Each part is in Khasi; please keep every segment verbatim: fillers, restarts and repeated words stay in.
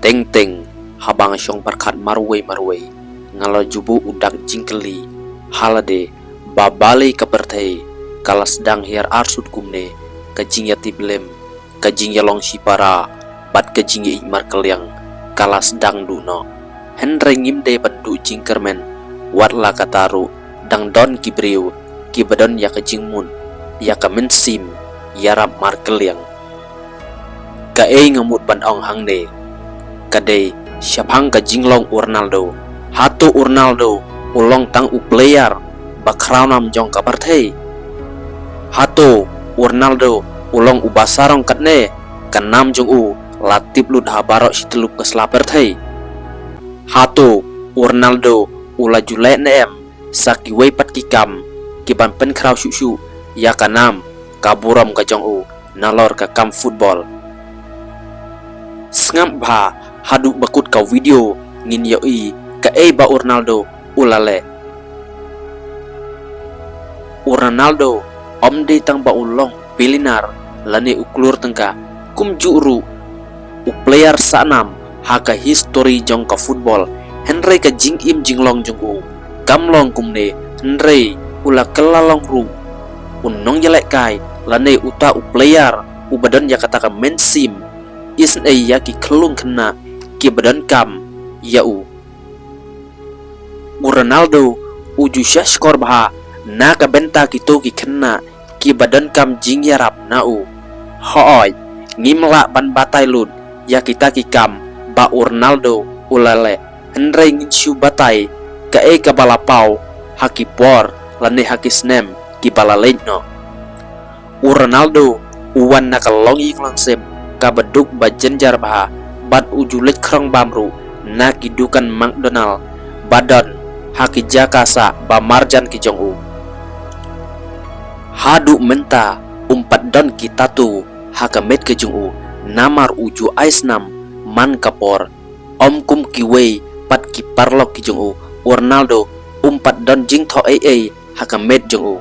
Teng teng, haba nga shong pyrkhat marwei marwei, nga la ju buh u dak jingkylli ha lade, ba balei ka pyrthei ka la sdang hiar arsut kumne, ka jingïatiplem, ka jingïalong shipara, bad ka jingïeit markylliang ka la sdang duh noh. Hynrei ngim dei ban duh jingkyrmen, wat la katta ruh, dang don ki briew kiba don ïa ka jingmut, ïa ka mynsiem ïarap markylliang. Kaei nga mut ban ong hangne, ka dei shaphang ka jinglong u Ronaldo. Hato u Ronaldo u long tang u player ba khraw nam jong ka pyrthei? Hato u Ronaldo u long uba sarong katne, ka nam jong u la tip lut ha baroh shi tyllup ka sla pyrthei? Hato u Ronaldo u la ju leh ne em sa kiwei pat ki kam kiban pynkhraw shuh shuh ïa ka nam, ka burom ka jong u nalor ka kam football? Sngap bha, haduh ba kut ka video ngin ïohi kaei ba u Ronaldo u la leh. U Ronaldo ym dei tang ba u long billionaire lane u klur tyngka, kumjuh ruh u player sah nam ha ka history jong ka football, hynrei ka jingim jinglong jong u kam long kumne, hynrei u la kylla long ruh u nongïalehkai lane uta u player uba don ïa kata ka mynsiem isynei ïa ki khyllung khynnah kiba donkam ïa u. U Ronaldo u ju shah shkor bha na ka bynta kito ki khynnah kiba donkam jingïarap na u. Hooid, ngim lah ban batai lut ïa kita ki kam ba u Ronaldo u la leh, hynrei ngin shu batai kaei kaba la paw ha ki por lane ha ki snem kiba la leit noh. U Ronaldo u wan na ka longïing longsem kaba duk ba jynjar bha, bad u ju leit khrong bam ruh na ki dukan McDonald ba don ha ki jaka sah ba marjan ki jong u. Haduh mynta um pat don ki tattoo ha ka met ka jong u, namar u ju ai snam man ka por. Ym kum kiwei pat ki paralok ki jong u, u Ronaldo um pat don jingthoh ei ei ha ka met jong u.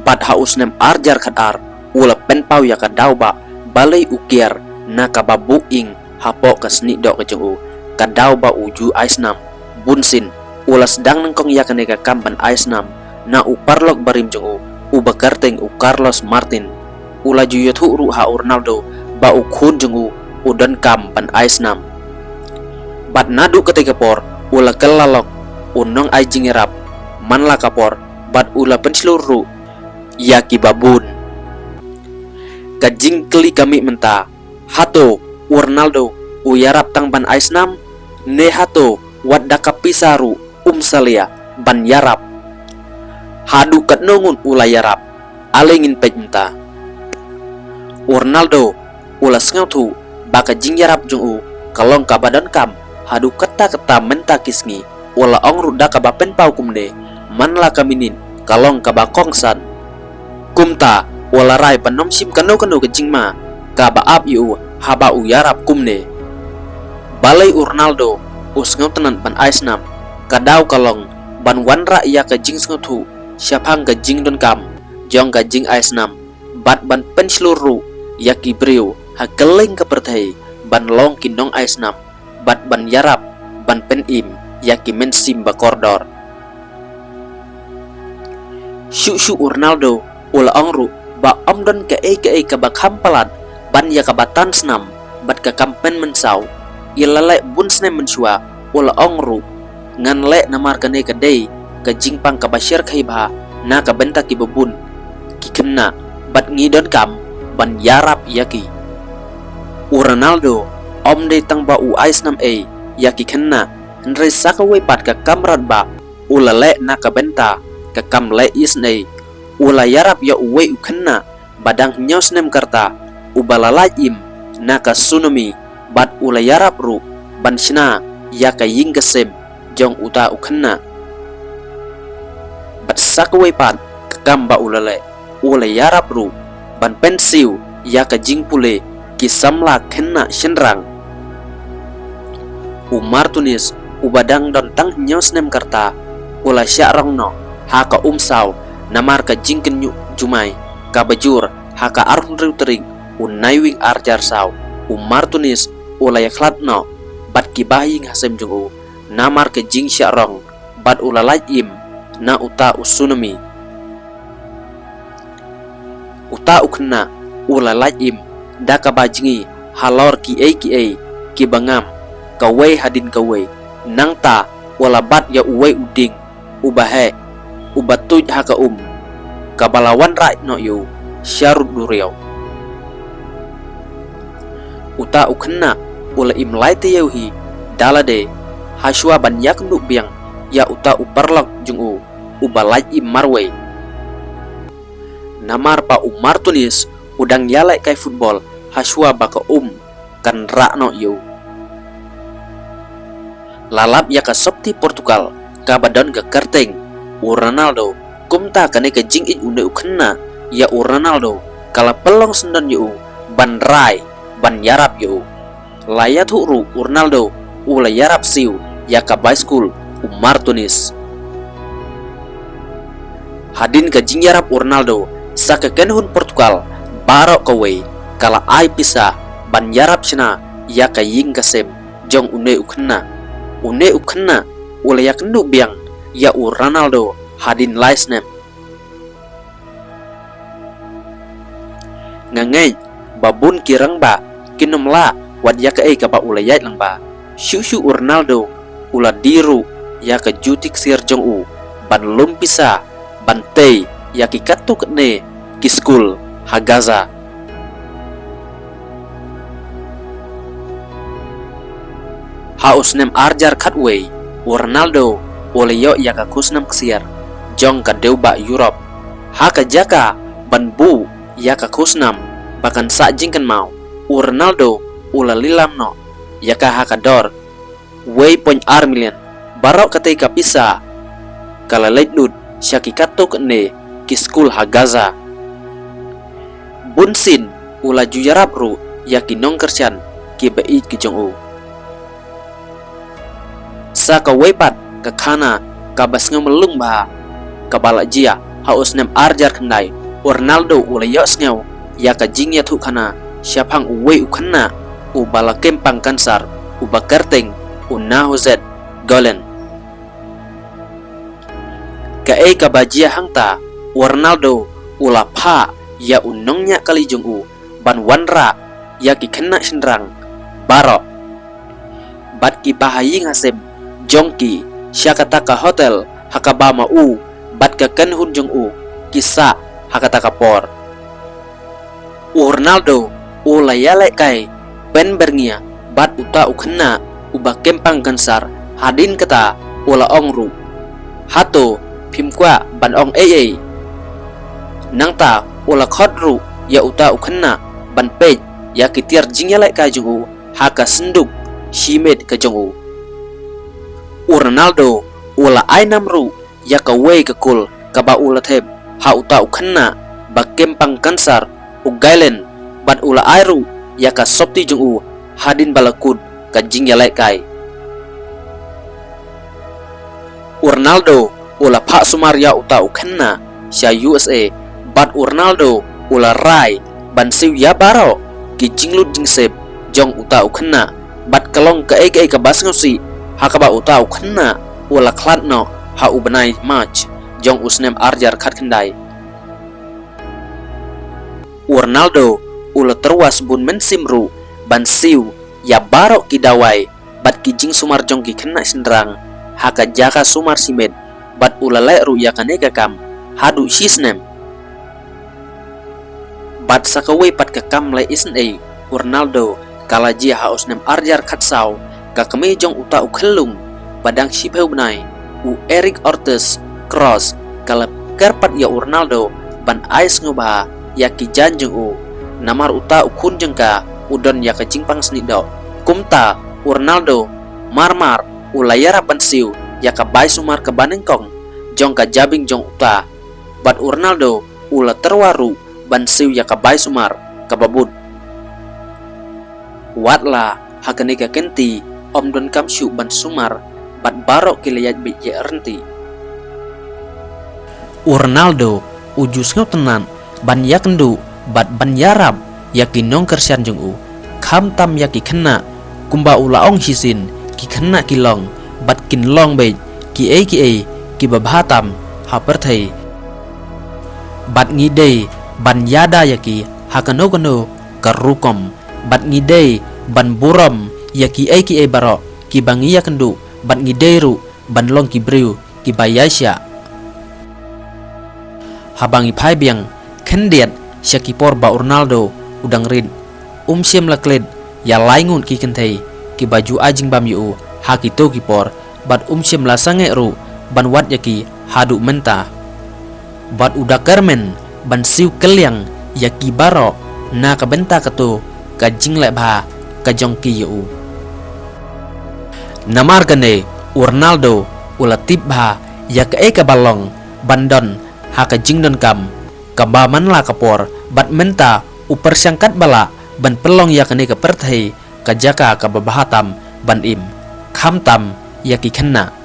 Bad ha u snem ar hajar khatar u la pynpaw ïa ka daw ba balei u kiar na kaba buh ïing hapoh ka snieh doh ka jong u, ka daw ba u ju ai snam. Bunsien u la sdang nyngkong ïa kane ka kam ban ai snam na u paralok barim jong u, uba kyrteng u Carlos Martin. U la ju ïathuh ruh ha u Ronaldo ba u khun jong u u donkam ban ai snam. Bad naduh katei ka por u la kylla long u nongai jingïarap man la ka por, bad u la pynshlur ruh ïa kiba bun. Ka jingkylli ka mih mynta, hato u Ronaldo u ïarap tang ban ai snam, ne hato wat da ka pisa ruh um salia ban ïarap? Haduh katno ngut u la ïarap? Ale ngin peit mynta. U Ronaldo u la sngewthuh ba ka jingïarap jong u ka long kaba donkam. Haduh katta katta mynta ki sngi u la ong ruh da kaba pynpaw kumne, man la ka minit ka long kaba kongsan. Kumta u la rai ban ym shim kano kano ka jingma kaba ap ïa u haba u ïarap kumne. Balei u Ronaldo u sngewtynnat ban ai snam? Ka daw ka long ban wanrah ïa ka jingsngewthuh shaphang ka jingdonkam jong ka jingai snam, bad ban pynshlur ruh ïa ki briew ha kylleng ka pyrthei ban long ki nongai snam, bad ban ïarap ban pynim ïa ki mynsiem ba kordor. Shuh shuh u Ronaldo u la ong ruh ba ym don kaei kaei kaba kham palat ban ïa kaba tan snam bad ka kam pynmynsaw. Ïa la leh bun snem mynshuwa u la ong ruh, ngan leh namar kane ka dei ka jingpang kaba shyrkhei bha na ka bynta kiba bun ki khynnah, bad ngi donkam ban ïarap ïa ki. U Ronaldo ym dei tang ba u ai snam ei ïa ki khynnah, hynrei sa kawei pat ka kamram ba u la leh na ka bynta ka kam leh isynei. U la ïarap ïa uwei u khynnah ba dang hynñiew snem ka rta, uba la lait im na ka tsunami, bad u la ïarap ruh ban shna ïa ka ïing ka sem jong uta u khynnah. Bad sa kawei pat ka kam ba u la leh, u la ïarap ruh ban pynsiew ïa ka jingpule ki samla khynnah shynrang. U Martinez, uba dang don tang hynñiew snem ka rta, u la shah rong noh ha ka umsaw namar ka jingkynñiuh jumai kaba jur ha ka arphew hynriew tarik u Naiwieng ar hajar saw. U Martinez u la ïakhlad noh bad ki bahaïing hasem jong u namar ka jingshah rong, bad u la lait im na uta u tsunami. Uta u khynnah u la lait im da kaba jngi halor kiei kiei kiba ngam, kawei hadien kawei. Nangta u la bat ïa uwei u dieng uba heh, uba tuid ha ka um, kaba la wanrah noh ïa u sha rud duriaw. Uta u khynnah u la im lai taïew hi da lade, hashwa ban ïakynduh biang ïa uta u paralok jong u uba lait im marwei. Namar ba u Martinez u dang ïalehkai football hashwa ba ka um kan rah noh ïa u. La lap ïa ka sopti Portugal kaba don ka kyrteng u Ronaldo. Kumta kane ka jingïeit une u khynnah ïa u Ronaldo ka la pynlong syndon ïa u ban rai, ban ïarap ïa u. La ïathuh ruh u Ronaldo u la ïarap siew ïa ka bai skul u Martinez. Hadien ka jingïarap u Ronaldo, sa ka kynhun Portugal baroh kawei ka la ai pisa ban ïarap shna ïa ka ïing ka sem jong une u khynnah. Une u khynnah u la ïakynduh biang ïa u Ronaldo hadien lai snem. Nga ngeit ba bun ki rangbah kin ym lah wat ïa kaei kaba u la ïaid lyngba. Shuh shuh u Ronaldo u la die ruh ïa ka juti ksiar jong u ban lum pisa ban tei ïa ki katto katne ki skul ha Gaza. Ha u snem arhajar khatwei, u Ronaldo u la ïoh ïa ka khusnam ksiar jong ka dewbah Europe. Ha ka jaka ban buh ïa ka khusnam ba kan sah jingkynmaw, u Ronaldo u la lilam noh ïa ka ha ka dor wei point ar million. Baroh katei ka pisa ka la leit lut sha ki katto katne ki skul ha Gaza. Bunsien u la ju ïarap ruh ïa ki nongkyrshan kiba ïeit ki jong u. Sa kawei pat ka khana kaba sngewmlung bha kaba la jia ha u snem arhajar khyndai, u Ronaldo u la ïohsngew ïa ka jingïathuhkhana shaphang uwei u khynnah uba la kem pang kansar, uba kyrteng u Nahozet Golen. Kaei kaba jia hangta, u Ronaldo u la phah ïa u nongñiah kali jong u ban wanrah ïa ki khynnah shynrang baroh bad ki bahaïing hasem jong ki sha kata ka hotel ha kaba ma u bad ka kynhun jong u ki sah ha kata ka por. U Ronaldo u la ïalehkai pynbyrngia bad uta u khynnah uba kem pang kansar. Hadien kata u la ong ruh, "Hato phim kwah ban ong ei ei?" Nangta u la khot ruh ïa uta u khynnah ban peit ïa ki tiar jingïalehkai jong u ha ka synduk shimet ka jong u. U Ronaldo u la ai nam ruh ïa kawei ka kol kaba u la thep ha uta u khynnah ba kem pang kansar, u Golen, bad u la ai ruh ïa ka sopti jong u hadien ba la kut ka jingïalehkai. U Ronaldo u la phah sumar ïa uta u khynnah sha U S A, bad u Ronaldo u la rai ban siew ïa baroh ki jinglut jingsep jong uta u khynnah, bad ka long kaei kaei kaba sngewsih ha kaba uta u khynnah u la khlad noh ha u bnai March jong u snem arhajar khatkhyndai. U Ronaldo u la tyrwa sbun mynsiem ruh ban siew ïa baroh ki dawai bad ki jingsumar jong ki khynnah shynrang ha ka jaka sumar shimet, bad u la leh ruh ïa kane ka kam haduh shi snem. Bad sa kawei pat ka kam leh isynei u Ronaldo ka la jia ha u snem arhajar khatsaw. Ka kmie jong uta u khyllung ba dang shiphew bnai, u Eric Ortiz Cross, ka la kyrpad ïa u Ronaldo ban ai sngewbha ïa ki jaiñ jong u, namar uta u khun jong ka u don ïa ka jingpang snieh doh. Kumta u Ronaldo mar mar u la ïarap ban siew ïa ka bai sumar kaba nyngkong jong ka jabieng jong uta, bad u Ronaldo u la tyrwa ruh ban siew ïa ka bai sumar kaba bud. Wat la ha kane ka kynti ym donkam shuh ban sumar, bad baroh ki la ïaid beit ïa ryntih. U Ronaldo u ju sngewtynnat ban ïakynduh bad ban ïarap ïa ki nongkyrshan jong u, khamtam ïa ki khynnah Kumba u la ong shisien, ki khynnah ki long bad kin long beit kiei kiei kiba bha tam ha pyrthei. Bad ngi dei ban ïada ïa ki ha kano kano ka rukom. Bad ngi dei ban burom ïa kiei kiei baroh kiba ngi ïakynduh, bad ngi dei ruh ban long ki briew kiba ïaishah. Haba ngi phai biang khyndiat sha ki por ba u Ronaldo u dang rit, um shym la klet ïa lai ngut ki kynthei kiba ju ai jingbam ïa u ha kito ki por, bad um shym la sangeh ruh ban wad ïa ki haduh mynta. Bad u da kyrmen ban siew kylliang ïa ki baroh na ka bynta kato ka jingleh bha ka jong ki ïa u. Namar kane, u Ronaldo u la tip bha ïa kaei kaba long ban don ha ka jingdonkam kaba man la ka por, bad mynta u pyrshang katba lah ban pynlong ïa kane ka pyrthei ka jaka kaba bha tam ban im, khamtam ïa ki khynnah.